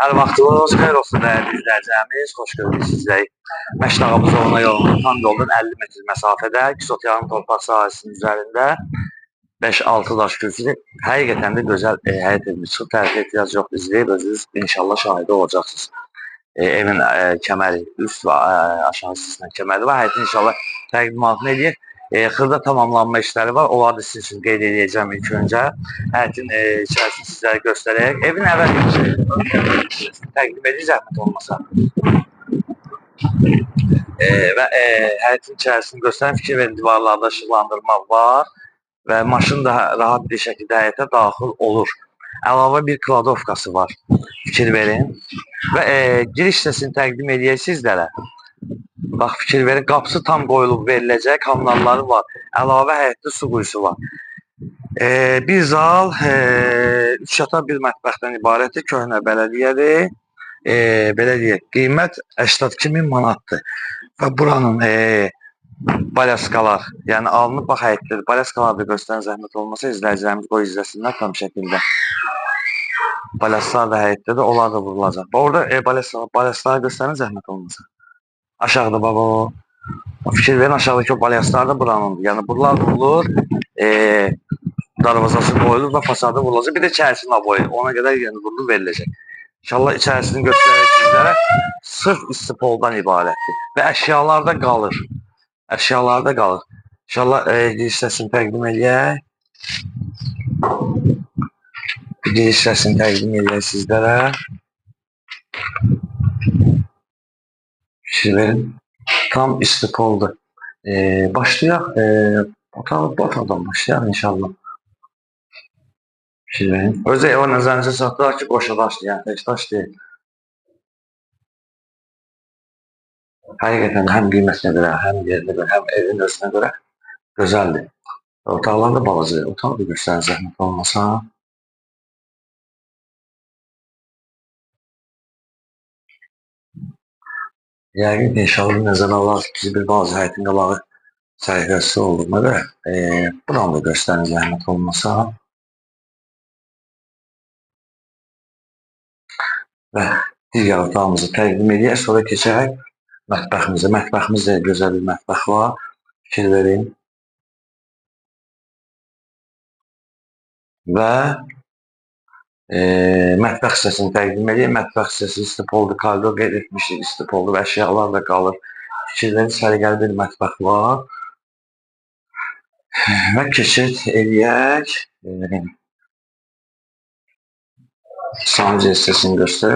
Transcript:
Hər vaxtınız xeyir olsun dəyərli izləyicilərimiz. Xoş gördük sizləri. Məşdağa Buzovna yolunun tam yoldan 50 metr məsafədə, 2 sot yarım torpaq sahəsinin üzərində 5-6 daş kürsülü həqiqətən də gözəl həyət evimiz çıxıb. Tərifə ehtiyac yoxdur. İzləyib özünüz inşallah şahidi olacaqsınız. Evin kəməri üst və aşağı hissəsindən kəməri var. Həyətin inşallah təqdimatını eləyir. Xırda tamamlanma işləri var. Onları da sizin üçün qeyd edəcəm ilk öncə. Həyətin içərisini sizlərə göstərək. Evin əvvəl təqdim edək zəhmət olmasa. Və həyətin içərisini göstərən fikir verin, divarlarda işıqlandırma var və maşın da rahat bir şəkildə həyətə daxil olur. Əlavə bir kladovkası var. Fikir verin. Və giriş hissəsini təqdim edək sizlərə. Bax, fikir verin, qapısı tam qoyulub veriləcək, kanalları var. Əlavə həyətdə su quyusu var. Bir zal, 3 yataq, bir mətbəxdən ibarətdir. Köhnə bələdiyyədir. Belə deyək, qiymət 82.000 manatdır. Və buranın balyaskalar, yəni alınıb, bax həyətdir. Balyaskalar da göstərən zəhmət olmasa izləyicilərimiz qoy izləsinlər tam şəkildə. Balyaslar da həyətdədir, onlar da vurulacaq. Orada balyasları göstərən zəhmət olmasa. Aşağıda baba o. Fikir verin, aşağıdakı o balyaslar da buranındır. Yəni buralar vurulur, darvazası qoyulur və fasadı vurulacaq. Bir də içərisinin aboyu, ona qədər yəni vurulur veriləcək. İnşallah içərisini göstərək sizlərə. Sırf istipoldan ibarətdir və əşyalarda qalır. Əşyalarda qalır. İnşallah giriş hissəsini təqdim eləyək. Giriş hissəsini təqdim eləyək sizlərə. Fikir verin. Tam istipoldur. Başlayaq. Bu otaqdan başlayaq inşallah. Fikir verin. Özü o nəzərinizə çatdıraq ki, qoşa daşdır, yəni tək daş deyil. Həqiqətən həm qiymətinə görə, həm yerinə görə, həm evin özünə görə gözəldir. Otaqlar da balaca. Otaq da göstərin zəhmət olmasa. Yəqin ki, inşallah nəzərə alaraq ki, bir balaca həyətin qabağı səhifəsi olduğuna görə buranı da göstərin zəhmət olmasa. Və digər otağımızı təqdim edək. Sonra keçərək mətbəximizə. Mətbəximizdə gözəl bir mətbəx var. Fikir verin. Və mətbəx hissəsini təqdim edək. Mətbəx hissəsi istipoldur, koridor qeyd etmişdik, istipoldur və əşyalar da qalır. Fikir verin, səliqəli bir mətbəx var. Və keçid eləyək. Sanuzel hissəsini göstərim.